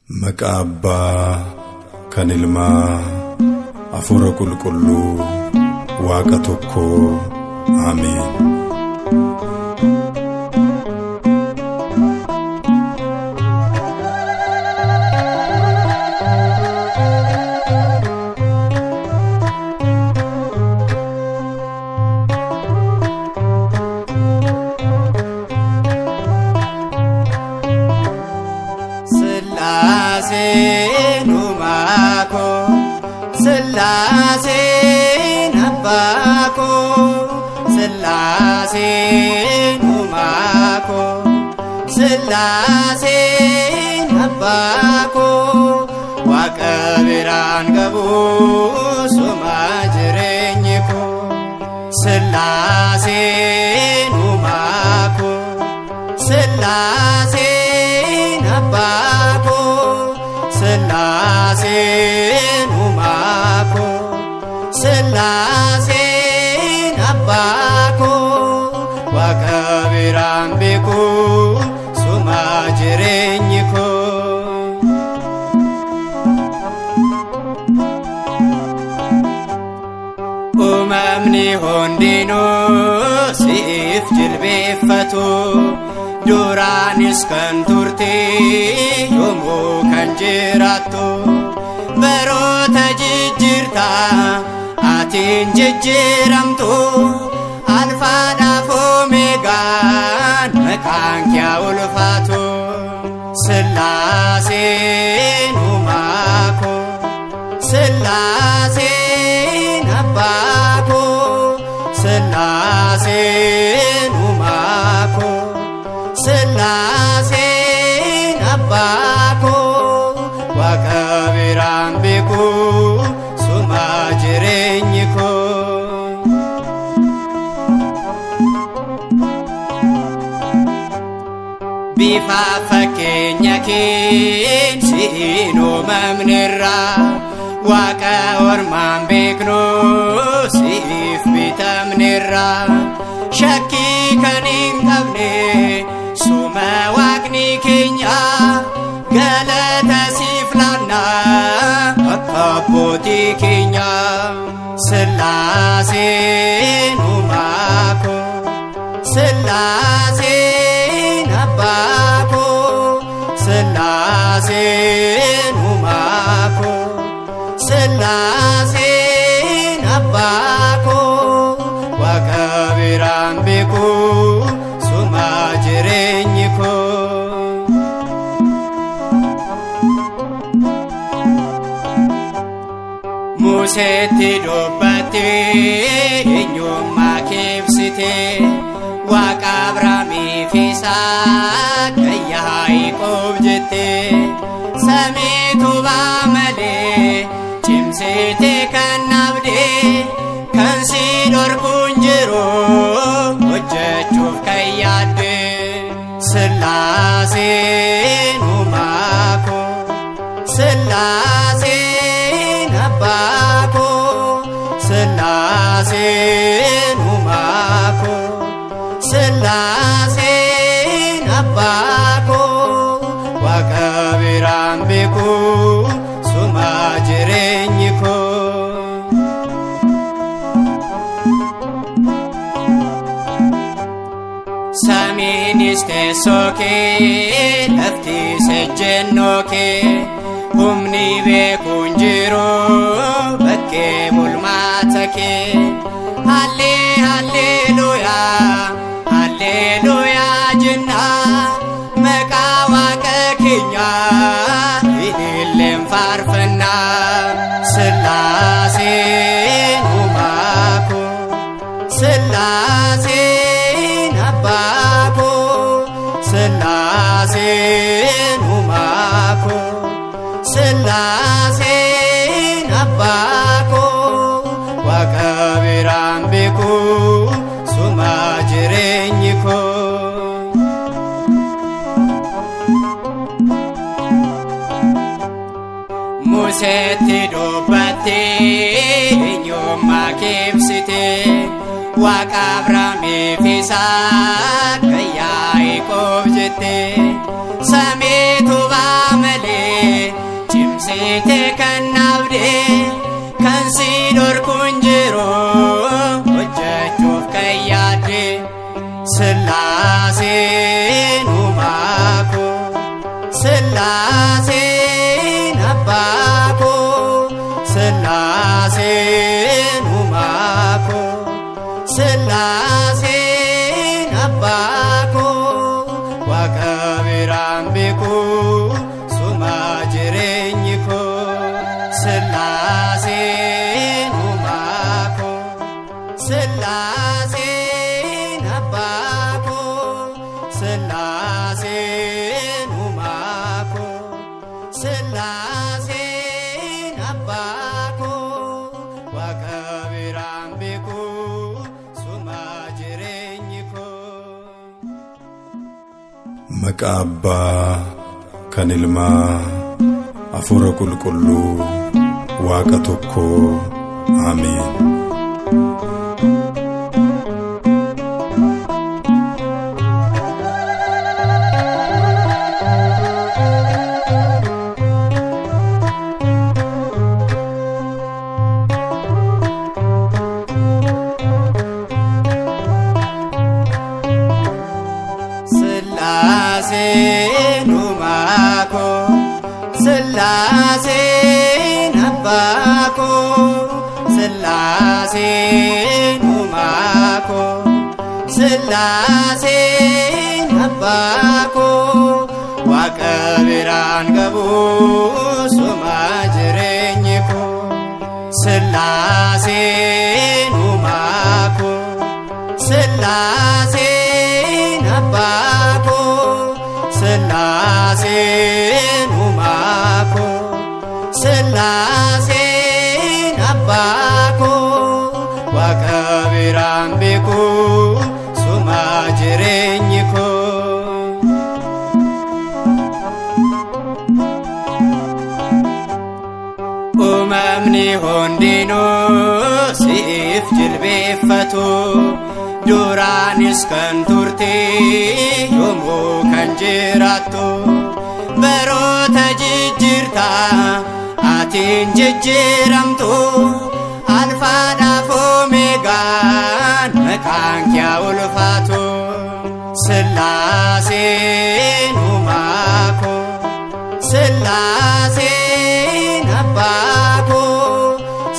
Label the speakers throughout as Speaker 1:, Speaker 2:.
Speaker 1: Maqaa Abbaa kan Ilmaa Hafuura Qulqulluu Waaqa tokkoo Ameen.
Speaker 2: Sillaaseen uumaa koo, Sillaaseen abbaa koo, Sillaaseen uumaa koo, Sillaaseen abbaa koo, Waaqa biraan qabu suma jireenyi koo, Sillaaseen uumaa koo, Sillaaseen abbaa koo, Sillaaseen uumaa koo, Sillaaseen abbaa koo, Waaqa biraan beeku suma jireenyi koo. Uumamni hundinuu siif jilbeeffatu, duraanis kan turte, yoomuu kan jiraattu, baroota jijjiirta, atiin jijjiiramtu, alfaadhaaf omeegaan maqaan kee ulfaatu. Sillaaseen uumaa koo, Sillaaseen abbaa koo, Sillaaseen uumaa koo, Sillaaseen abbaa koo, Waaqa biraan beeku suma jireenyi koo. Bifa fakkeenya keen siin uumamnerra, Waaqa ormaan beeknu siif bitamnerra, shakkii kan hin qabne suma Waaqni keenya, galata siif laanna akka abbootii keenya. Sillaaseen uumaa koo, Sillaaseen abbaa koo, Sillaaseen uumaa koo, Sillaaseen abbaa koo, Waaqa biraan beeku suma jireenyi koo. Museetti dubbattee eenyummaa keebsite, Waaqa Abrahaamii fi Isaaq kan Yaaqoob jette, samii tubaa malee cimsite kan abdee, kan si dhorkuun jiru hojjechuuf kan yaadde. Sillaaseen uumaa koo, Sillaaseen abbaa koo, Sillaaseen uumaa koo, Sillaaseen abbaa koo, Waaqa biraan beeku suma jireenyi koo. Samiinis teessoo kee, laftis ejjennoo kee, humni beekuun jiru bakkee bulmaata kee. Hallee halleluuyaa, halleluuyaa jenna, maqaa Waaqa keenyaa ililleen faarfannaa. Sillaaseen uumaa koo, Sillaaseen abbaa koo, Sillaaseen uumaa koo, Sillaaseen abbaa koo, Waaqa biraan beeku suma jireenyi koo. Museetti dubbattee eenyummaa keebsite, Waaqa Abrahaamii fi Isaaq kan Yaaqoob jette, samii tubaa malee Cimsite kan naabdee kan si dhorkuun jiru hojjechuuf kan yaadde Sillaaseen uumaa koo Sillaaseen abbaa koo Sillaaseen uumaa koo Sillaaseen abbaa koo Waaqa biraan beeku suma jireenyi koo Sillaaseen uumaa koo Sillaaseen abbaa koo Sillaaseen uumaa koo Sillaaseen abbaa koo Waaqa biraan beeku suma jireenyi koo.
Speaker 1: Maqaa Abbaa kan Ilmaa Hafuura Qulqulluu Waaqa tokkoo. Ameen.
Speaker 2: Sillaaseen uumaa koo Sillaaseen abbaa koo Sillaaseen uumaa koo Sillaaseen abbaa koo Waaqa biraan qabu suma jireenyi koo Sillaaseen uumaa koo Sillaaseen abbaa koo Sillaaseen uumaa koo Sillaaseen abbaa koo Waaqa biraan beeku suma jireenyi koo. Uumamni hundinuu siif jilbeeffatu duraanis kan turte yoomuu kan jiraattu baroota jijjiirta atiin jijjiiramtu alfaadhaaf omeegaan maqaan kee ulfaatu Sillaaseen uumaa koo Sillaaseen abbaa koo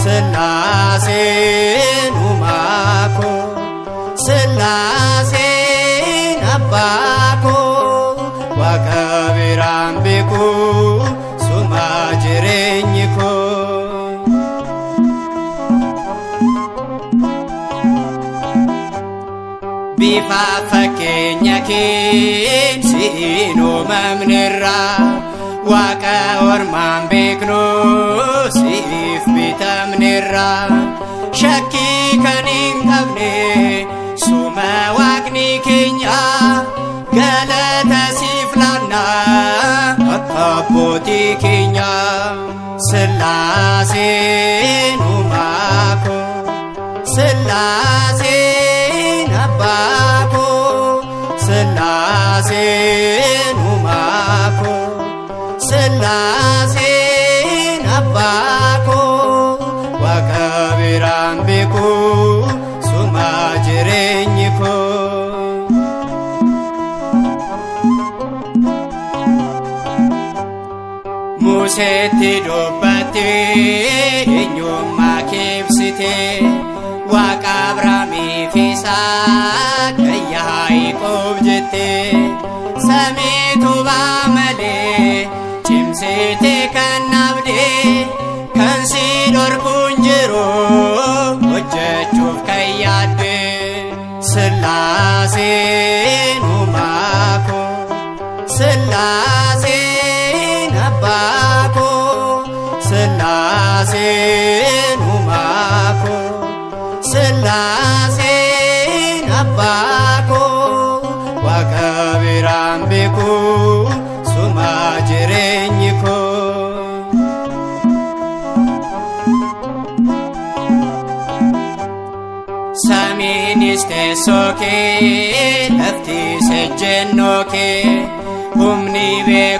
Speaker 2: Sillaaseen uumaa koo Sillaaseen abbaa koo Waaqa biraan beeku suma jireenyi koo. Bifa fakkeenya keen siin uumamnerra Waaqa ormaan beeknu siif bitamnerra Shakkii kan hin qabne suma waaqni keenya galata siif laanna akka abbootii keenya Sillaaseen uumaa koo Sillaaseen abbaa koo Sillaaseen uumaa koo Sillaaseen abbaa koo Waaqa biraan beeku suma jireenyi koo. Museetti dubbattee eenyummaa keebsite Waaqa Abrahaamii fi Yisaaq Yaaqoob jette samii tubaa malee cimsite kan naabde kan si dhorkuun jiru hojjechuuf kan yaadde Sillaaseen uumaa koo Sillaaseen abbaa koo Sillaaseen uumaa koo Sillaaseen abbaa koo Waaqa biraan beeku suma jireenyi koo. Samiinis teessoo kee laftis ejjennoo kee humni beeku.